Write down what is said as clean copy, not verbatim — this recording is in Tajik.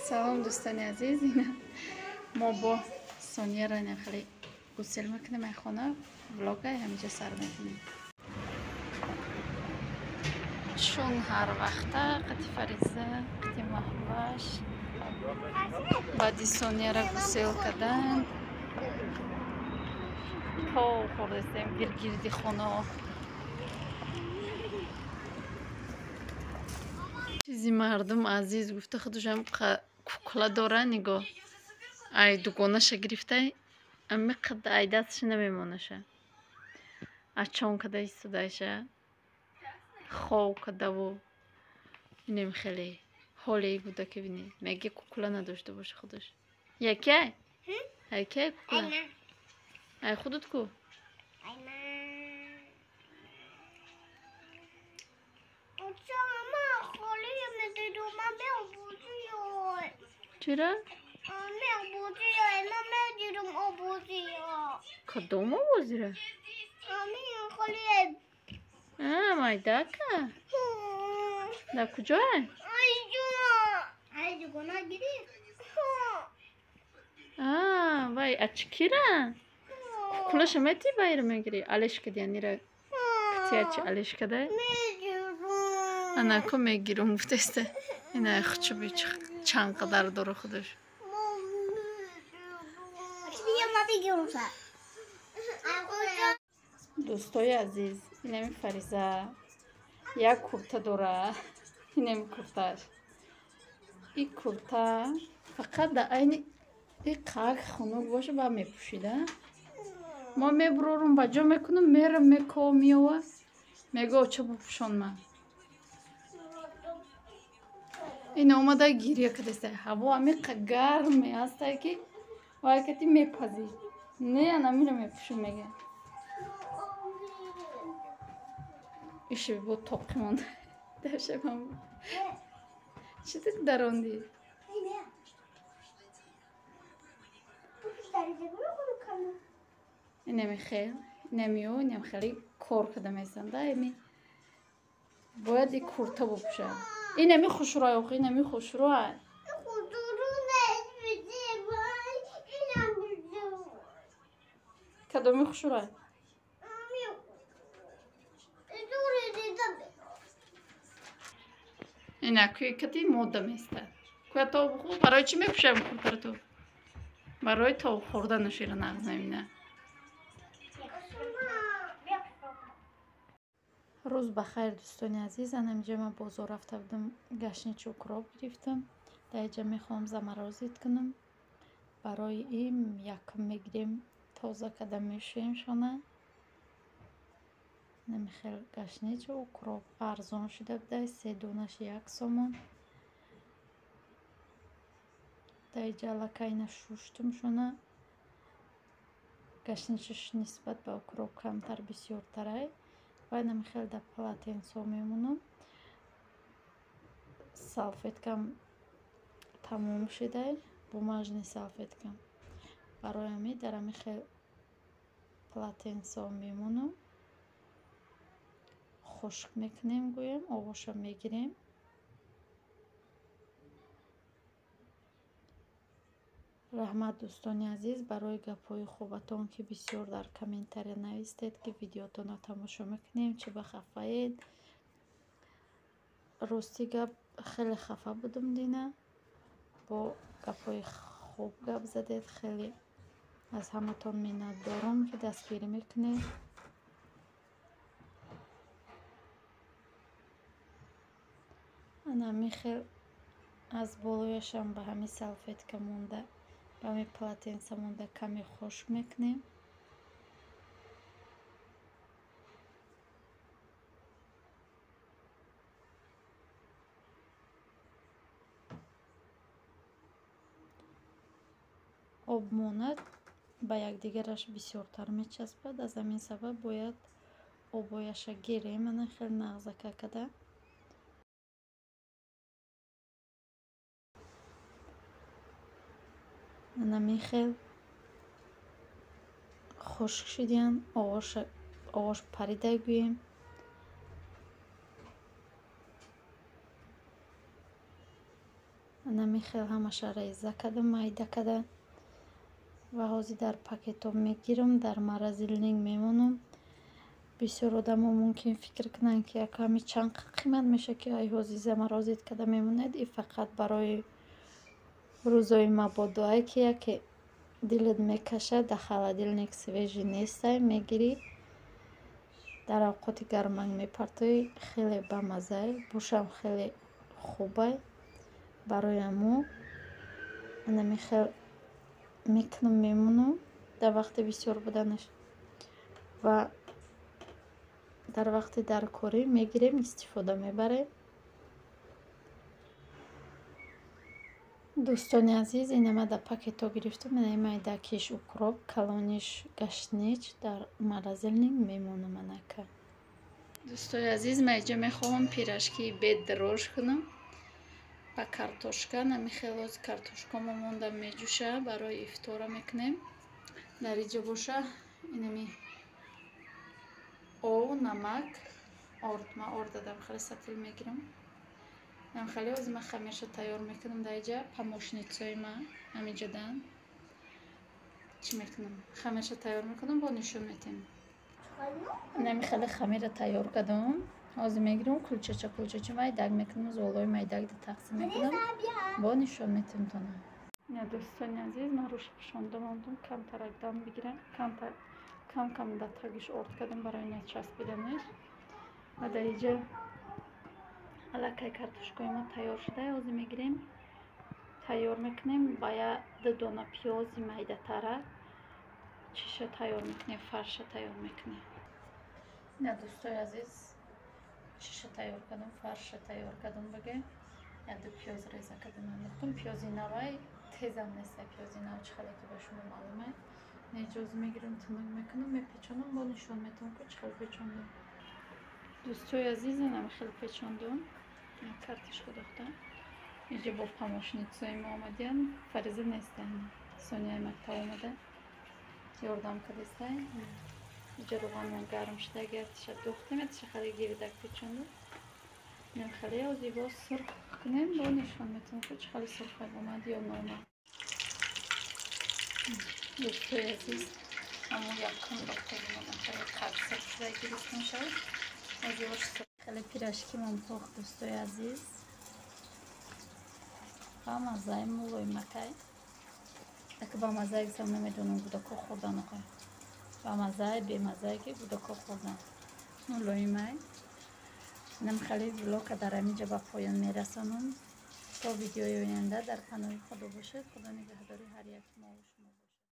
Салом дӯстони азиз, мо бо Сонияро хеле гусел мекунем ай хона, влога ҳаминҷа сар мекунем. Чун ҳар вақта қати Фариза, қати Маҳваш баъди Сонияро гусел кардан то хӯрдастем гиргирди хонао. Чизи мардум азиз гуфта худушам кукла дора, нигоҳ. Ай дугонаша гирифтай, ами қад ай дастша намемонаша. Ачон када истодайша. Хов кадаву. Инем хеле ҳоле буда ки бини. Меге кукла надошта боша худаш. Якай? Якай кукла? Ай худут ку? Чера? Кадом овозира? Майдака? Дар куҷое? Вай ачкира? Кукулаша мети байра мегири? Алеш кади анира китиячи алеш кадай? Анако мегирум гуфтеста. Ина хучуби чанд қадар дора худаш. Дӯстои азиз, инами Фариза як курта дора. Инами куртааш. И курта фақат дар айни и қак хунук боша ба мепӯшида. Мо мебурорум ба ҷо мекунам, мерам мекова меова. Мего ча бупӯшон ман. Ин омада гиря кадаста. Ҳаво амиқа гарме ҳастай ки вай кати мепазӣ. Не, анамиро мепӯшум мега. Иши бо тоқи монда. Дашабам. Чӣ тик дарондӣ? Инами хел, инамиё, инам хеле кор када месанда. Эми бояд и курта бупӯшад. Инами хушрӯй, охи инами хушрӯй. Кадоми хушрӯй? Ина куи кати мода места. Куя то барои чӣ мепӯшам куртаро ту? Барои тоб хӯрдану шира нағз мебина. Рӯз ба хайр, дӯстони азиз. Анаминҷа ман бозор рафта будам, гашничу укроп гирифтам. Дар инҷа мехоҳам заморозить кунам. Барои ин якм мегирем, тоза када мешӯем шона. Намихел гашничу укроп арзон шуда буда, 3 донаш 1 сомон. Дар инҷа аллакай ина шуштум шона. Гашничаш нисбат ба укроп камтар бисёртарай. Ва намихел дар полотенцо мемонам. Салфеткам тамом шудай, бумажный салфеткам. Барои ҳамин дар ҳамин хел полотенцо мемонам. Хушк мекунем, гӯем, овоша мегирем. Раҳмат, дӯстони азиз, барои гапҳои хубатон, ки бисёр дар комментария навистед, ки видеотонро тамошо мекунем, чӣ ба хафаед. Рости гап хеле хафа будум дина. Бо гапҳои хуб гап задед, хеле аз ҳаматон миннатдорам, ки дастгирӣ мекунед. Ана ҳамин хел аз болояшам ба ҳамин салфетка монда, ба ҳамин полотенца монда каме хушк мекунем. Об монад, ба якдигараш бисёртар мечаспад. Аз ҳамин сабаб бояд обояша гирем, ана хел нағзака када. Ана михел хушк шудиян, овош парида гӯем. Анами хел ҳамаша реза кардам, майда карда ва ҳозир дар пакетҳо мегирам, дар морозильник мемонам. Бисёр одамо мумкин фикр кунанд, ки яками чанд қимат мешавад, ки ай ҳозир заморозить карда мемонед. И фақат барои рӯзои мабодоае, ки яке дилат мекашад, дар холодильник свежий нестай, мегирӣ, дар авқоти гармак мепартоӣ, хеле бамаззае, бӯшам хеле хубай. Барои ҳамо анами хел мекунам, мемонам дар вақти бисёр буданаш ва дар вақти даркорӣ мегирем, истифода мебарем. Дӯстони азиз, ина ма дар пакетҳо гирифтам. Инаи майдакиш укроп, калониш гашнич, дар морозильник мемонам анака. Дӯстои азиз, ман инҷа мехоҳам пирожкии бедрож кунам ба картошка. Нами хеле ҳозир картошкамо монда меҷӯша, барои ифтора мекунем. Дар инҷа боша инами ов, намак, орд. Ман орд дадам, хеле сатил мегирам. Нам хеле ҳозир ман хамирша тайёр мекунам. Дар инҷа помощницаи ман ҳаминҷадан чӣ мекунам, хамирша тайёр мекунам, бо нишон метем. Нами хеле хамира тайёр кардам. Ҳозир мегирам, кулчача кулчача майдак мекунам, золои майдак тақсим мекунам, бо нишон метем тона. Ина дӯстони азиз, ман рӯша пӯшонда мондам, камтарак дам бигирам, кам кам дар тагиш орд кардам барои начаспиданаш. Ва дар инҷа аллакай картошкаи мо тайёр шуда. Ҳозир мегирем, тайёр мекунем ба як ду дона пиёзи майдатара чиша тайёр мекунем, фарша тайёр мекунем. Ина дӯстои азиз, чиша тайёр кардам, фарша тайёр кардам, баге як ду пиёз реза кардам, андохтам. Пиёзи навай тезам неста, пиёзи нав чӣ хеле ки ба шумо маълуме. Неҷоз мегирам, тунук мекунам, мепечонам, бо нишон метавам, ки чӣ хел печондам. Дӯстои азиз, инам хеле печондум, картошка дохтам. Инҷа бо помощницаи мо омадиян, Фариза нестан, Сонияи мактаб омада ёрдам кардистай. Инҷа рӯғанмон гарм шуда, яктиша духтем, яктиша хеле гирдак печондум. Инам хеле ҳозир боз сурх кунем, бо нишон метавам, ки чӣ хеле сурхак омад ё наомад. Дӯстои азиз, ҳамон якум дохтагимон хеле қад сурх шуда гирифтем шавад. Ҳозир хеле пирожкимон пухт, дӯстои азиз, ба маззаи мулоимакай. Ака ба маззае гуфтам, намедонам кӯдако хӯрдан охай. Ба маззае бемаззае ки кӯдако хӯрдан. Мулоимай. Инам хеле влога дар ҳаминҷа ба поён мерасонам. То видеои оянда дар паноҳи Худо бошед. Худо нигаҳдори ҳар яки мо ва шумо бошад.